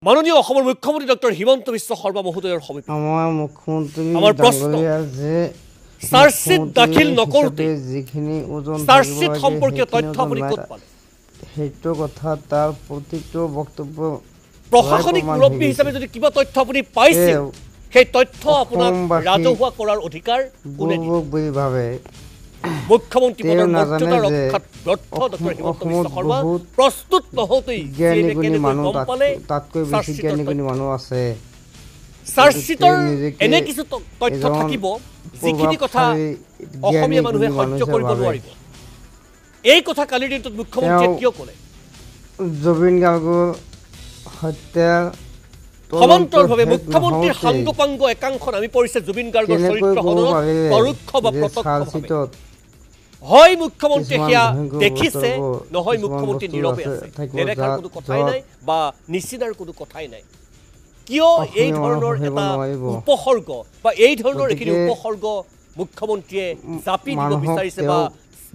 মাননীয় অসমৰ মুখ্যমন্ত্ৰী ডক্টৰ হিমন্ত বিশ্ব শৰ্মা মহোদয়ৰ সমীপত আমাৰ মুখ্যমন্ত্ৰী আমাৰ প্ৰশ্ন, ডাঙৰীয়া যে চাৰ্জশ্বীট দাখিল মুখ্যমন্ত্ৰী নকৰোঁতে হিচাপে যিখিনি ওজন থাকিব চাৰ্জশ্বীট লাগে, সম্পৰ্কীয় সেইখিনি তথ্য ওজন আপুনি নাই। ক'ত পালে? সেইটো কথা তাৰ প্ৰতিটো বক্তব্য প্ৰশাসনিক প্ৰমাণ হৈ মুৰব্বী গৈছে। হিচাপে যদি কিবা তথ্য আপুনি পাইছিল, এই সেই তথ্য আপোনাক অসমবাসী ৰাজহুৱা কৰাৰ অধিকাৰ কোনে দিলে? বুৰ্বক বুলি ভাবে। মুখ্যমন্ত্ৰী তেওঁ পদৰ নাজানে মৰ্যাদা যে ৰক্ষাত ব্যৰ্থ ডক্টৰ হিমন্ত বিশ্ব অসমত শৰ্মা বহুত প্ৰস্তুত নহওঁতেই জ্ঞানী চিএমে গুণী কেনেকৈ মানুহ গম পালে তাতকৈ বেছি চাৰ্জশ্বীটৰ জ্ঞানী গুণী তথ্য? মানুহ আছে। চাৰ্জশ্বীটৰ তেওঁ নিজকে এনে কিছু তথ্য এজন থাকিব যিখিনি কথা প্ৰভাৱশালী অসমীয়া জ্ঞানী মানুহে গুণী সহ্য মানুহ কৰিব হিচাপে নোৱাৰিব। এই কথা কালিৰ দিনটোত মুখ্যমন্ত্ৰীয়ে তেওঁ কিয় ক'লে? জুবিন গাৰ্গৰ হত্যাৰ তদন্ত সমান্তৰালভাৱে শেষ মুখ্যমন্ত্ৰীৰ নহওঁতেই সাংগোপাংগ একাংশ নামি পৰিছে জুবিন গাৰ্গৰ কেনেকৈ চৰিত্ৰ ক'ব সদনত পাৰিলে পৰোক্ষ বা যে প্ৰত্যক্ষভাৱে। চাৰ্জশ্বীটত হয় মুখ্যমন্ত্ৰীয়ে কিছুমান সেয়া ভয়ংকৰ দেখিছে, বস্তু নহয় কিছুমান মুখ্যমন্ত্ৰী বস্তু নীৰৱে আছে, আছে, থাকিব নেদেখাৰ যাত কোনো কথাই য'ত নাই বা নিচিনাৰ কোনো কথাই নাই। কিয় এই অসমীয়া মানুহ ধৰণৰ সহিব এটা নোৱাৰিব। উপসৰ্গ বা এই ধৰণৰ এইখিনি গতিকে উপসৰ্গ মুখ্যমন্ত্ৰীয়ে জাপি দিব মানুহক বিচাৰিছে বা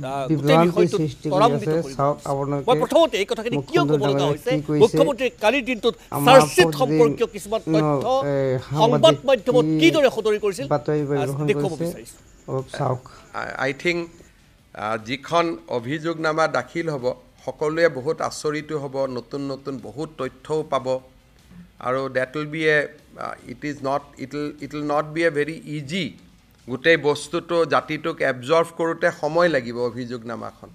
তেওঁ গোটেই বিভ্ৰান্তি বিষয়টোত সৃষ্টি কৰি ত্বৰান্বিত আছে। কৰিব চাওক বিচাৰিছে। আপোনালোকে মই প্ৰথমতে এই কথাখিনি কিয় ক'ব মুখ্যমন্ত্ৰী লগা ডাঙৰীয়াই হৈছে, কি কৈছে, মুখ্যমন্ত্ৰীয়ে কালিৰ দিনটোত আমাৰ চাৰ্জশ্বীট প্ৰতিদিন সম্পৰ্কীয় কিছুমান তথ্য এই সংবাদ সাংবাদিক মাধ্যমত কি কিদৰে সদৰি কৰিছিল, বাতৰি পৰিৱেশন দেখুৱাব কৰিছে, বিচাৰিছো। অলপ চাওক। আই থিংক যিখন অভিযোগনামা দাখিল হ'ব, সকলোৱে বহুত আচৰিতো হ'ব, নতুন নতুন বহুত তথ্যও পাব আৰু that will be a it is not it will not be a very easy. গোটেই বস্তুটো জাতিটোক এবজৰ্ভ কৰোঁতে সময় লাগিব অভিযোগনামাখন,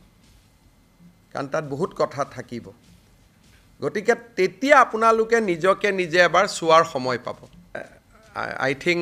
কাৰণ তাত বহুত কথা থাকিব। গতিকে তেতিয়া আপোনালোকে নিজকে নিজে এবাৰ চোৱাৰ সময় পাব। আই থিংক